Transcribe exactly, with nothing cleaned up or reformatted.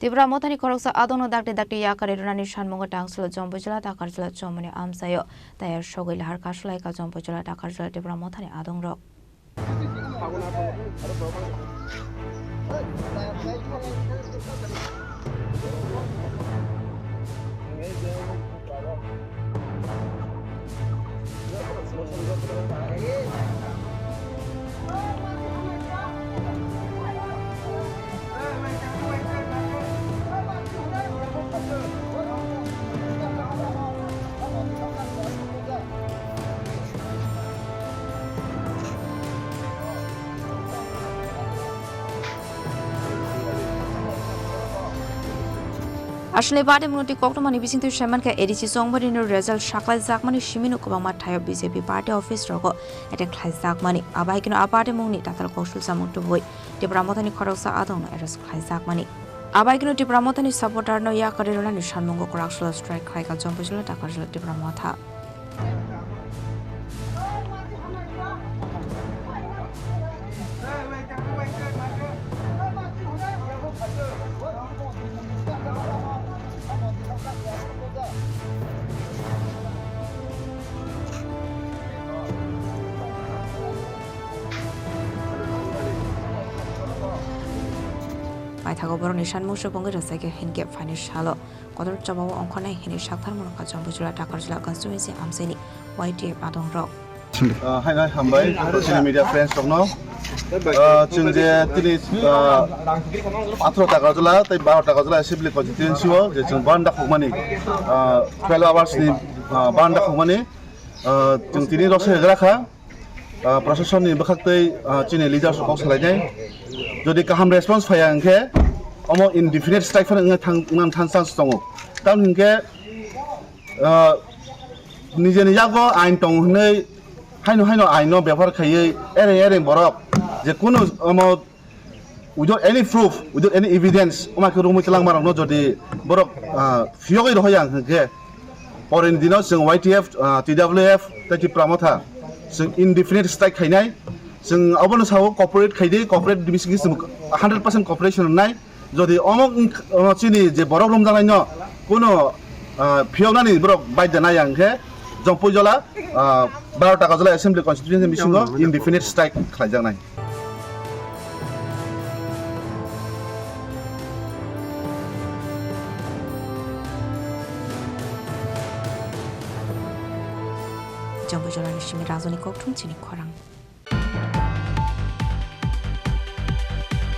Tipra Mothani khoroksa adongno dakti dakti yakarwi rwnani sanmungo tangsulo Jompuijala Takarjala chomoni amchaio tayar sogwi lahar kasu laikha Jompuijala Takarjala Tipra Mothani adongrok. Aswlai party mungni koktwmani bisingtwi saimankha A D C chongbarino result saklaijakmani simino kwbangma thaio B J P party office rogo attack khlaijakmani. Abaikeno a party mungni tatal koksul samung tubui Tipra Mothani khoroksa adongno arrest khlaijakmani. Abaikeno Tipra Mothani supporterno yakarwi rwnani sanmungo kwrak solo strike khlaikha Jompuijala Takarjala Tipra Motha. Paithago borokni sanmung subungwi rwchakya hinkhe phaini salo kotor chobao ongkhornai hinwi saktharmung rwkha Jompuijala Takarjala constituency amchaini Y T F adongrok. Ah, hai, hai, hambai, social media friends rokno. Ah, chwng je tini, ah, atharoh Takarjala tei baro Takarjala assembly constituency o je chwng banda khukmani, ah, twelve hours ni, ah, banda khukmani, ah, chwng tini rok se gra kha. Ah, proshasonni bwkhaktwi, ah, chini leaders rok kok salainai. Jodi kaham response phaiya hwnkhe omo indefinite strike phano wngna thang, wngna thang chance tongo. Tamoni hwnkhe, ah, nijeni yago ain tong hwnwi haino haino aino bebohar khaiwi ereng ereng borok je kunu omo without any proof, without any evidence, omo khe romwi twlangmarokno jodi borok, ah, phiyogwi rohoya hwnkhe, poreni dino chwng Y T F, ah, T W F tei Tipra Motha chwng indefinite strike khainai. Chwng abono sao cooperate khaidi, cooperate bisingtwi chwng hundred percent cooperation rwnai. Jodi omo wng-, omo chini je borok romjaknaino kuno, ah, phiyoknani borok baidya nai ang khe Jompuijala, ah, baro Takarjala Assembly Constituency bisingo indefinite strike khlaijaknai. Jompuijala ni simi rajoni kokthum chini khorang.